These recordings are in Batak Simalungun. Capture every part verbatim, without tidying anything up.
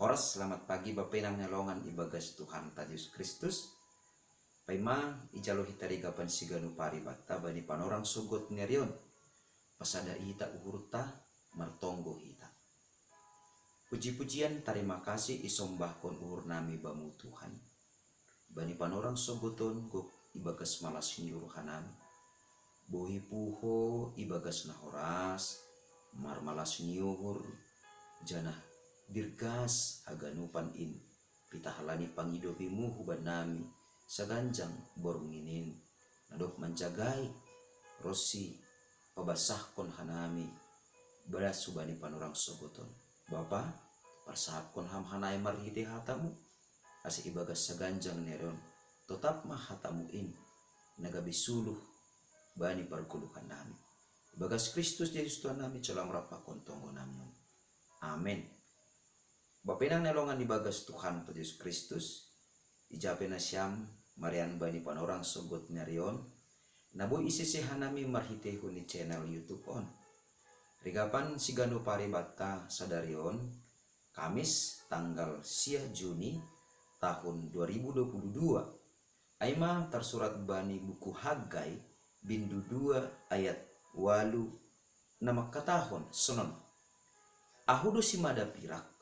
Oras, selamat pagi, bapenang ni longan ibagas Tuhanta Jesus Kristus. Paima ijalo hita rigapan siganu paribata bani panorang sogot ni ari on. Pasada hita uhurta, martonggo hita. Puji-pujian, tarima kasih isombahkon uhur nami Bamu Tuhan. Bani panorang sogot on gok ibagas malas ni uhur hanami. Bohi puho ibagas na horas, marmalas ni uhur, janah birgas haganupan in, pitah halani pangidopimu hubannami, saganjang borngin in, na dob manjagai, ronsi pabasahkon hanami, badas hubani panorang sogot on. Bapa, parsahapkon ham hanai marhitei hatamu, ase ibagas saganjang ni ari on, totap ma hatamu in, na gabe suluh bani pargoluhan nami. Ibagas Kristus Jesus Tuhan nami, jalo Ham rap pakon tonggo nami on. Amen. Bapenang ni longan ibagas Tuhanta Jesus Kristus, ija pe nasiam marianan bani panorang sogot ni ari on, na boi isese hanami marhiteihon ni channel YouTube on. Rigapan siganu paribata sadari on, Kamis tanggal sia Juni tahun dua ribu dua puluh dua. Ai ma tarsurat bani buku Haggai, bindu dua ayat walu, na mangkatahon sonon: Ahu do simada pirak,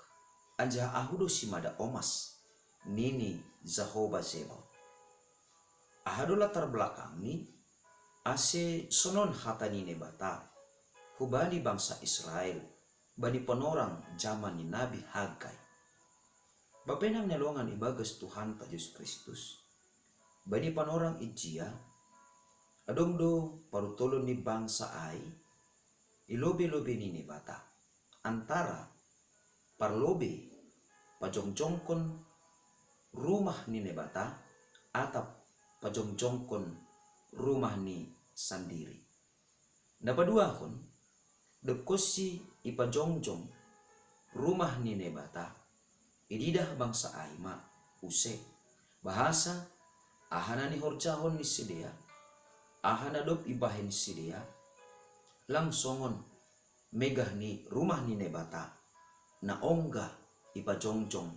anjaha Ahu do simada omas, nini Jahowa Zebaot. Aha do latar belakangni, ase sonon hata ni Naibata hubani bangsa Israel, bani panorang jaman ni Nabi Haggai? Bapenang ni longan ibagas Tuhanta Jesus Kristus, bani panorang ijia, adong do paruntolon ni bangsa ai i lobe-lobe ni Naibata, antara parlobe pajongjongkon rumah ni Naibata, atap pajongjongkon rumahni sandiri. Na paduahon, dob konsi ipajongjong rumah ni Naibata, ididah bangsa ai ma use, bahasa aha na nihorjahon ni sidea, aha na dob ibahen sidea, lang songon megah ni rumah ni Naibata, na ongga ipajongjong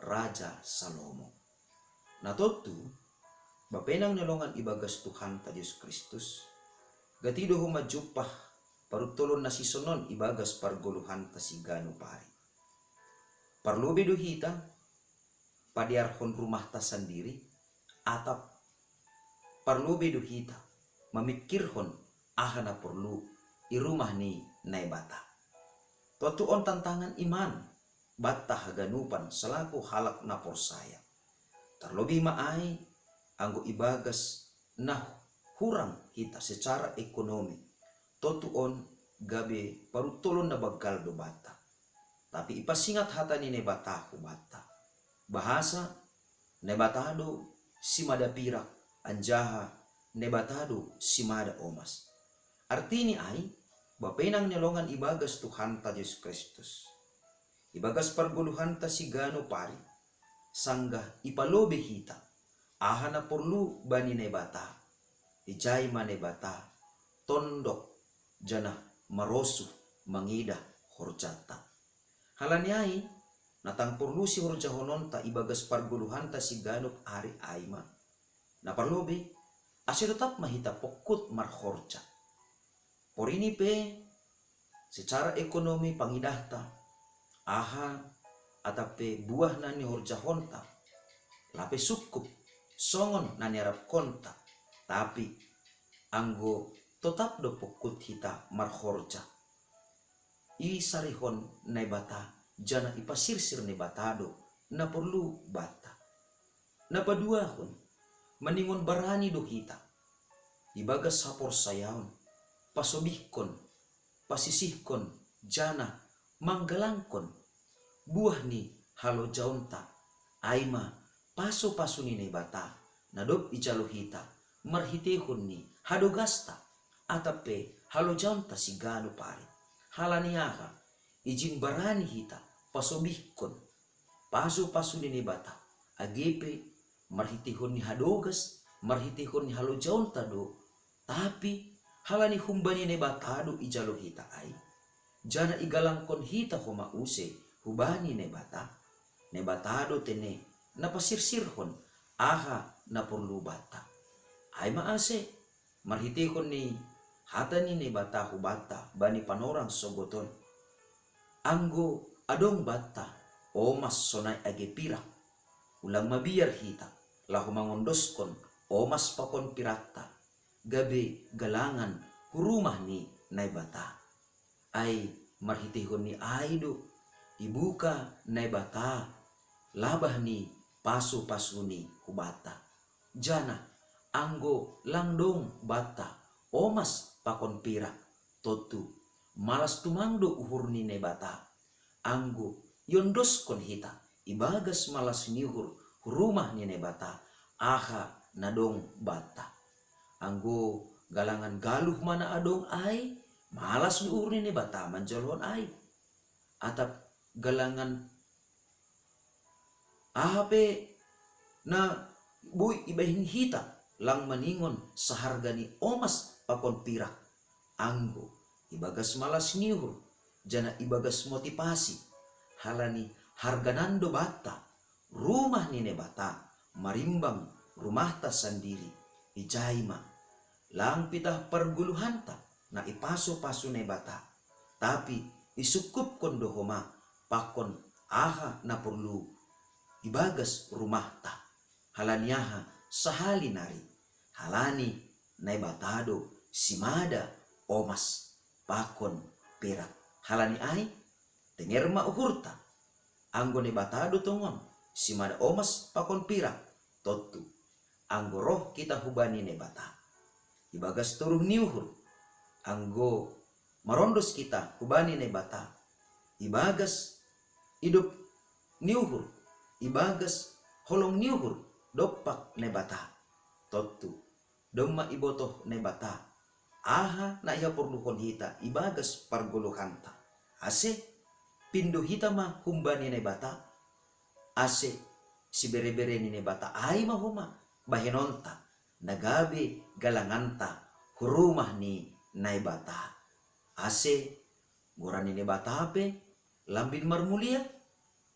Raja Salomo. Na tontu, bapenang ni longan ibagas Tuhanta Jesus Kristus, gati do homa jumpah paruntolon na sisonon ibagas pargoluhanta siganup ari. Parlobe do hita padearhon rumahta sandiri, atap parlobe do hita mamingkirhon aha na porlu i rumah ni Naibata? Tontu on tantangan iman banta haganupan selaku halak na porsaya. Tarlobih ma ai anggo ibagas na hurang hita secara ekonomi, tontu on gabe paruntolon na banggal do banta. Tapi ipasingat hata ni Naibata hubanta, bahasa Naibata do simada pirak, anjaha Naibata do simada omas. Artini ai, bapenang ni longan ibagas Tuhanta Jesus Kristus, ibagas pargoluhanta siganup ari, sanggah ipalobe hita aha na porlu bani Naibata, ijai ma Naibata tondok janah marosuh mangidah horjanta. Halani ai, na tang porlu sihorjahononta ibagas pargoluhanta siganup ari ai ma, na parlobei, ase totap ma hita pongkut marhorja. Porini pe secara ekonomi pangidahta, aha atap pe buah na nihorjahonta, lape sungkup songon na niarapkonta, tapi anggo totap do pongkut hita marhorja, isarihon Naibata, janah ipasirsir Naibata do na porlu banta. Na paduahon, maningon barani do hita ibagas haporsayaon pasobihkon, pasisihkon, janah manggalangkon buah ni halojaonta, ai ma pasu-pasu ni Naibata na dob ijalo hita marhiteihon ni hadogasta atap pe halojaonta siganup ari. Halani aha? Ijin barani hita pasobihkon pasu-pasu ni Naibata, age pe marhiteihon ni hadogas, marhiteihon ni halojaonta do, tapi halani humbani Naibata do ijalo hita ai, janah igalangkon hita homa use hubani Naibata, Naibata do tene napasirsirhon aha na porlu banta. Ai ma ase, marhiteihon ni hata ni Naibata hu banta bani panorang sogoton. Anggo adong banta omas sonai age pirak, ulang mabiar hita laho mangondoskon omas pakon pirakta, gabe galangan hu rumah ni Naibata. Ai marhiteihon ni ai do ibuka Naibata labah ni pasu-pasuni hu banta. Janah anggo lang dong banta omas pakon pirak, tontu malas tumang do uhur ni Naibata. Anggo iondoskon hita ibagas malas ni uhur hu rumah ni Naibata aha na dong banta. Anggo galangan galuh ma na adong ai, malas do uhur ni Naibata manjolohon ai. Atap galangan aha pe na boi ibahen hita, lang maningon saharga ni omas pakon pirak, anggo ibagas malas ni uhur, janah ibagas motivasi, halani harganan do banta rumah ni Naibata marimbang rumahta sandiri. Ijai ma, lang pitah pargoluhanta na ipasu-pasu Naibata, tapi isungkupkon do homa pakon aha na porlu ibagas rumahta. Halani aha? Sahali nari, halani Naibata do simada omas pakon pirak. Halani ai, tenger ma uhurta. Anggo Naibata do tongon simada omas pakon pirak, tontu anggo roh hita hubani Naibata ibagas toruh ni uhur, anggo marondos hita hubani Naibata ibagas idop ni uhur, ibagas holong ni uhur dompak Naibata, tontu domma ibotoh Naibata aha na ihaporluhon hita ibagas pargoluhanta. Ase pindo hita ma humbani Naibata, ase sibere-bere ni Naibata ai ma homa bahenonta, na gabe galanganta hu rumah ni Naibata. Ase goran ni Naibata pe lambin marmulia,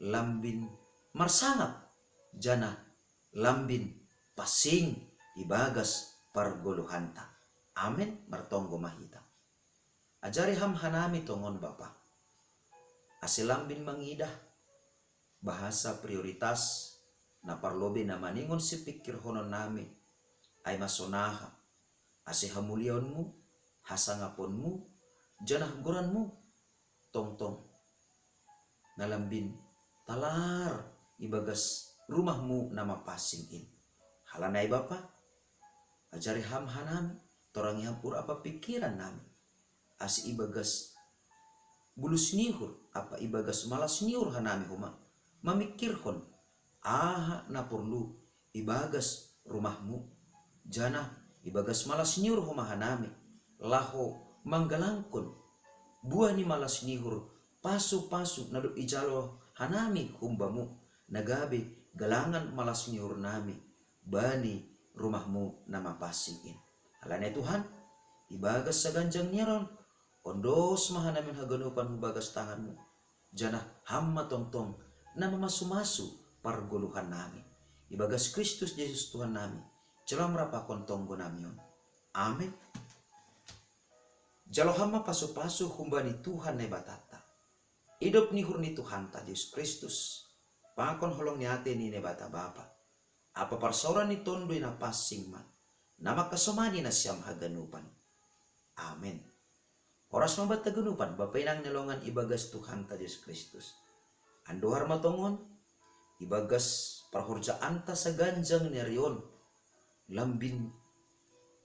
lambin marsangap, janah lambin pansing ibagas pargoluhanta. Amen. Martonggo ma hita. Ajari Ham hanami tongon Bapa, ase lambin mangidah bahasa prioritas na parlobei na maningon sipingkirhononnami, ai ma sonaha, ase hamuliaonMu, hasangaponMu, janah goranMu tongtong na lambin talar ibagas rumahMu na mapansing in. Halani ai Bapa, ajari Ham hanami, torangi Ham uhur ampa pingkirannami, ase ibagas bulus ni uhur ampa ibagas malas ni uhur hanami homa mamingkirhon aha na porlu ibagas rumahMu, janah ibagas malas ni uhur homa hanami laho manggalangkon buah ni malas ni uhur, pasu-pasu na dob ijalo hanami humbaMu, na gabe galangan malas ni uhurnami bani rumahMu na mapansing in. Halani ai Tuhan, ibagas saganjang ni ari on, ondos ma hanami on haganupan hu bagas tanganMu, janah Ham ma tongtong na mamasu-masu pargoluhannami. Ibagas Kristus Jesus Tuhannami, jalo Ham rap pakon tonggonami on. Amen. Jalo Ham ma pasu-pasu humbani Tuhan Naibatanta. Idop ni uhur ni Tuhanta Jesus Kristus, pakon holong ni atei ni Naibata Bapa, ampa parsaoran ni Tonduy Napansing ma na mangkasomani nasiam haganupan. Amen. Horas ma banta haganupan, bapa inang na hinaholongan ibagas Tuhanta Jesus Kristus. Andohar ma tongon, ibagas parhorjaanta saganjang ni ari on, lambin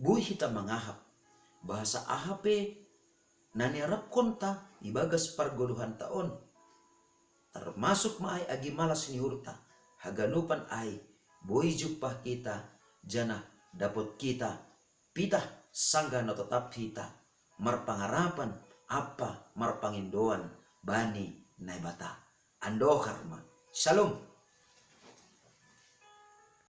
boi hita mangahap bahasa aha pe na niarapkonta ibagas pargoluhanta on, termasuk ma ai agi malas ni uhurta, haganupan ai boi jumpah hita, janah dapot hita pitah sanggah na totap hita marpangarapan ampa marpangindoan bani Naibata. Andohar ma. Shalom.